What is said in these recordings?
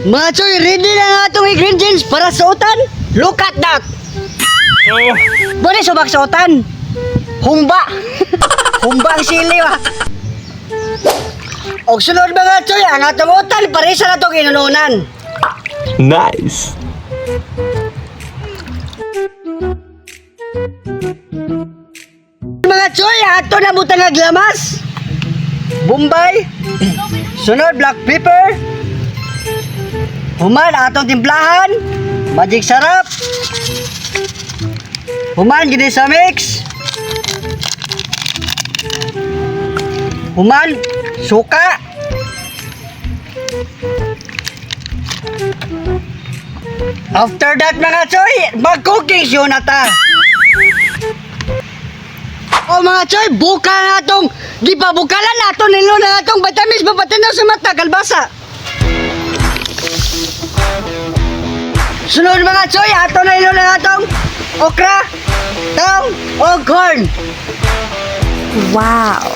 Mga choy, ready na nga atong ingredients para sa utan. Look at that! Oh. Bone subak sa utan. Humba. Humba ang sili ba. Og sunod, mga choy, ang atong utan parisa na itong inununan. Nice. Mga choy, ato na butang aglamas. Bombay. Sunod, black pepper. Human, atong timplahan. Magic sarap. Human, ginisa mix. Human, suka. After that, mga choy, mag-cooking show na ta. O mga choy, buka na atong gipabukalan nato nilo na atong vitamins papatanaw sa mata kalbasa. Sunod, mga choy, ato na ilo na atong okra, tong o corn. Wow.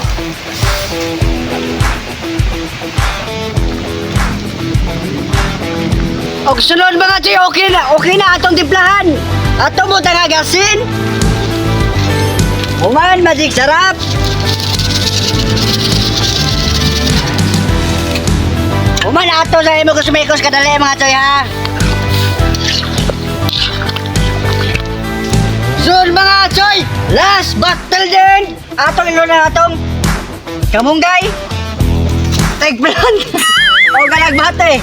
Og sunod, mga choy, okay na atong timplahan. Ato mo tagagasin. Human, magic sarap. Human, ato sa imo kusmekos kadali, mga choy, ha. Sunod, mga choy, last battle din. Atong ilo na atong kamunggay, eggplant, o galagbate.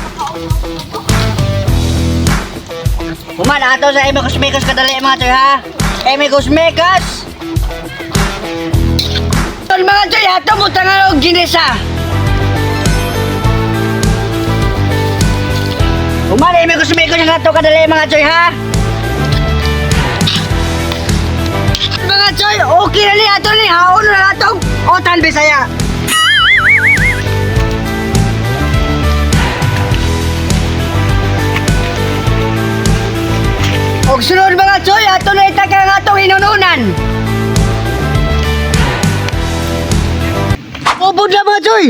Human, ato sa Emigos Mekos kadali, mga choy, ha. Emigos Mekos. Tol, mga choy, ato mo tangal og ginisa. Human, Emigos Mekos ang ato kadali, mga choy, ha. Mga choy, okay na ni ato ni haon na atong Otan Bisaya. Og sunod, mga choy, ato na itaka ang atong inununan. Ubod na, mga choy.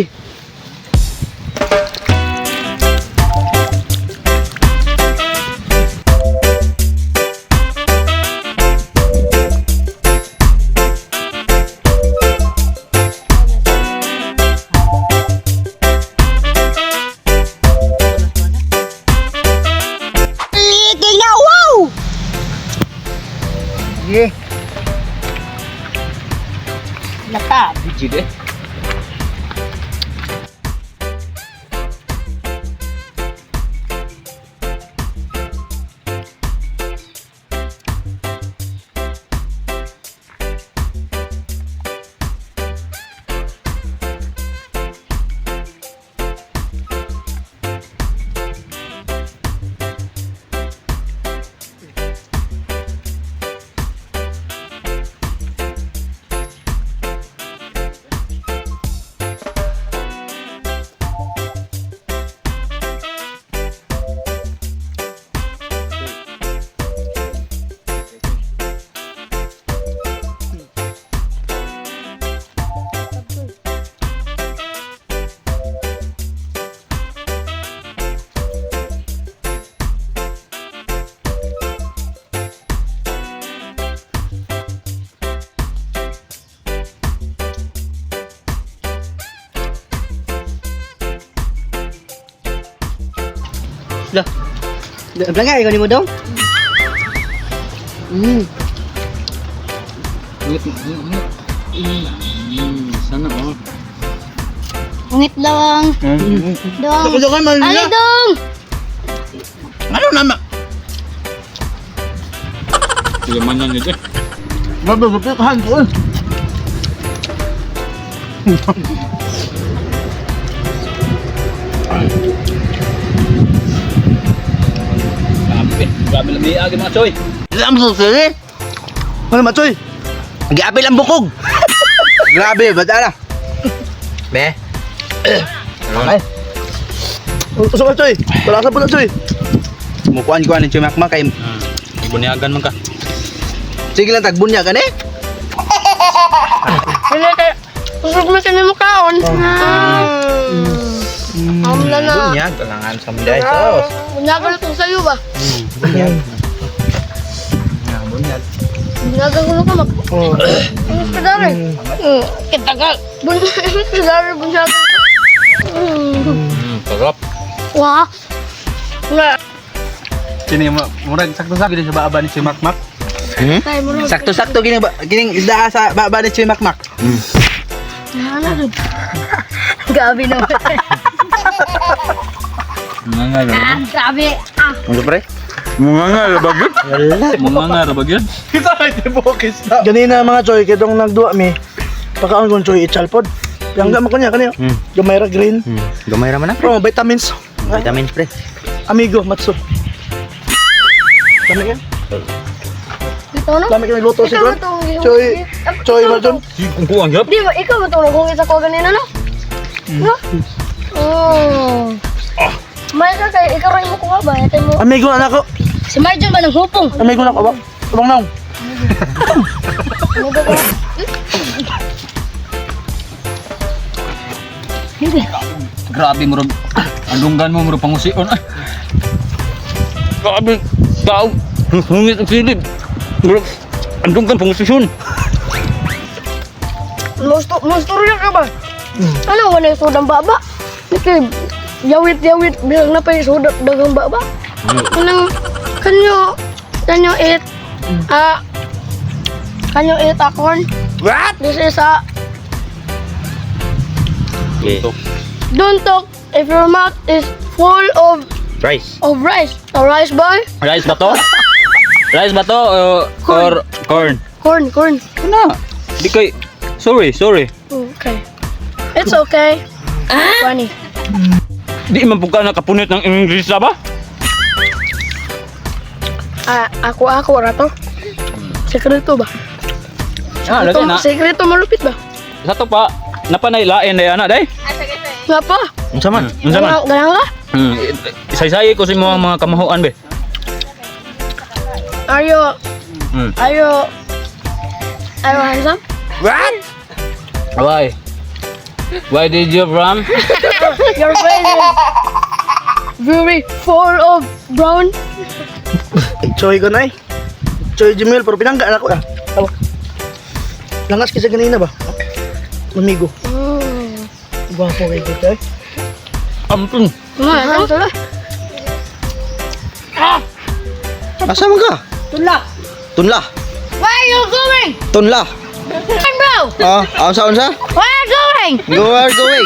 Eating na, wow! Yeah. Lata, bijid eh. Lah. Blangga ikaw ni mo dong? Ulit, ulit, ulit. Sana oh. Ungit dong. Dong. Kulo man Ali dong. Ano naman? Sige man yan ito eh. Mababapikahan ko eh. Grabe, grabe lang niya mga choy. Alam sa sili? Ano ba, Choy? Giapil ang bukog. Grabe, ba't ala? Be. Ay. Usa ka, Choy. Wala ka po na, Choy. Mukuan ko ani Choy Makmak kay Bunyagan man ka. sige lang tagbunya ka ni. Wala kay. Usog mo sa nimo kaon. Ang na na. Bunyag, kailangan sa mga sauce. Bunyagan na itong sayo ba? Bunyag. Bunyag. Bunyagan ko na ka mag. Oh. Ang kadari. Kitagal. Bunyagan kadari bunyagan ko. Sarap. Wah. Nga. Kini mo, murag sakto-sakto gini sa baaba ni si Makmak. Hmm? Tayo mo rin. Sakto-sakto gini ba gining isda sa baba ni Chuy Makmak. Ano rin? Gabi naman. Mga nga Ah, grabe. Ah. Ano pre? Mga nga rabagid. Mga nga rabagid. Kita ay tibokis na. Ganina mga choy, kay dong nagduwa mi. Pakaon kong choy itchalpod. Yang gama ko niya kaniya. Gamay ra green. Gamay ra man na. Oh, vitamins. Vitamins pre. Amigo, matso. Lami ka. Ito no? Lami ka nagluto si Ikaw Ron. ba itong Choy, Choy Marjon. Kung kuang gyud. Di ba, ikaw ba itong nagungit sa kuha ganina, no? No? Oh. May ka kay ikaw rin mo kuha ba? Ito mo. Amigo na nako. Si Marjon ba ng hupong? Amigo na ko ba? Abang naong. Ano ba ba? Grabe murag andunggan mo murag pangusion. Ay. Grabe tao. Hungit ang silid. Murag andunggan pangusison. Musturya ka ba? Ano wala yung sudang baba? Niki, yawit-yawit bilang na pa yung sudak dagang baba. Kanang, can you eat, ah, can you eat a corn? What? This is a, Okay. Don't talk if your mouth is full of Rice. of rice. A rice boy? Rice ba to? Rice ba to or corn? Corn, corn. Ano? Di kay sorry, sorry. Okay. It's okay. Funny. Di man pud ka nakapunit ng English ba? Ah, ako ra to. Sekreto ba? Ah, lagi na. Sekreto malupit ba? Sa to pa, napanay lain day ana day. Nga pa. Unsa man? Unsa man? Ganang ka? Isaysay ko sa imo ang mga kamahuan be. Are you, are you handsome? What? Why? Why did you from? Your face is very full of brown. Choy ko na eh. Choy Jimil, pero pinangga na ko ah. Awa. Langas kasi ganina ba? Amigo. Gwapo kay Choy. Ampun. Nga, ano? Asa man ka? Tunla. Tunla. Where are you going? Tunla. Bro, Ah, unsa unsa? where are you going? Go are going.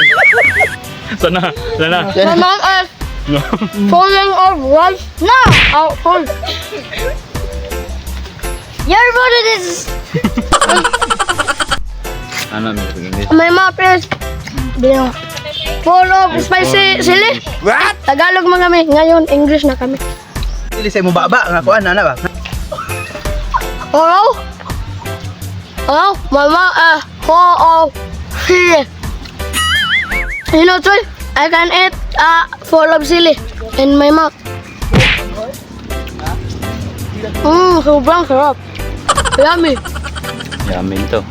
Sana, sana. My mom is falling off rice. No! Oh, full. Your body is... Ano mi English? My mouth is... Bilang. Full of spicy chili. What? Tagalog mga kami. Ngayon, English na kami. Dili sa imo baba nga kuan ana ba? Hello? Hello? My mouth is full of chili. You know, Troy, I can eat full of chili in my mouth. Sobrang sarap. Yummy. Yamin to.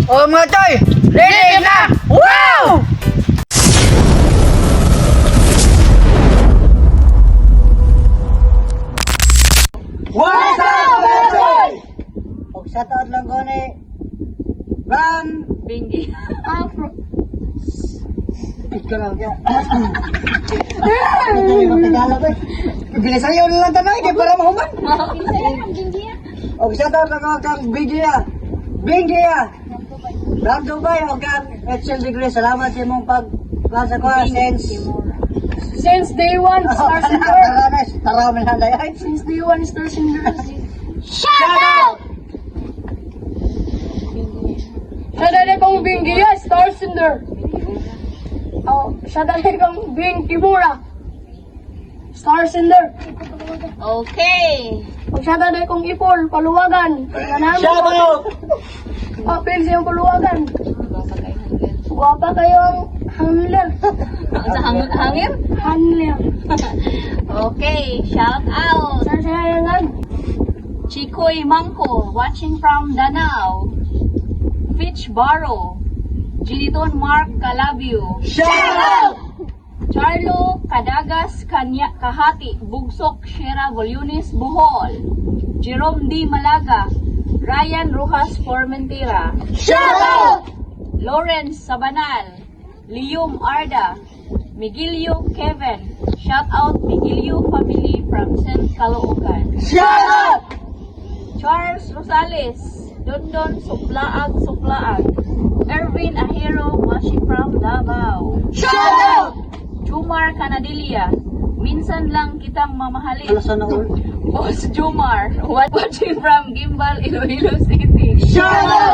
Oh mga choy, ready na! Wow! What's up mga choy? Og shoutout lang ko ni Ram Bingi. Ikaw lang kaya. Tagalog eh. Binisayo na lang tanay kay para mahuman. Og shoutout lang ko kang Bigia. Bigia. Ram Dubai og kang Etchel Degree. Salamat sa imong pag sa ko since Since day one, Stars and Girls. Tara na, tara man lang ay. Since day one, Stars and Girls. Shout out! Siya kong Bingiya, Stars and Girls. Oh, siya kong Bing Kimura. Stars and Girls. Okay. Pag siya dali kong ipol, paluwagan. Shout out! Papel siyang paluwagan. Guwapa kayo ang handler. Sa hangin? Handler. Okay, shout out. Saan siya yan? Chikoy Mangko, watching from Danao. Fitch Barrow, Giniton Mark Calabio, Shout out! Charlo Cadagas Kanya Kahati, Bugsok Shera Volunis Bohol, Jerome D. Malaga, Ryan Rojas Formentera, Shout out! Lawrence Sabanal, Liam Arda, Miguelio Kevin, shout out Miguelio family from St. Caloocan. Shout out! Charles Rosales, Dondon Suplaag Suplaag, Ervin Ahero watching from Davao. Shout out! Jumar Canadilia, minsan lang kitang mamahalin. Ala, sana all. Boss Jumar, watching from Gimbal, Iloilo City. Shout out!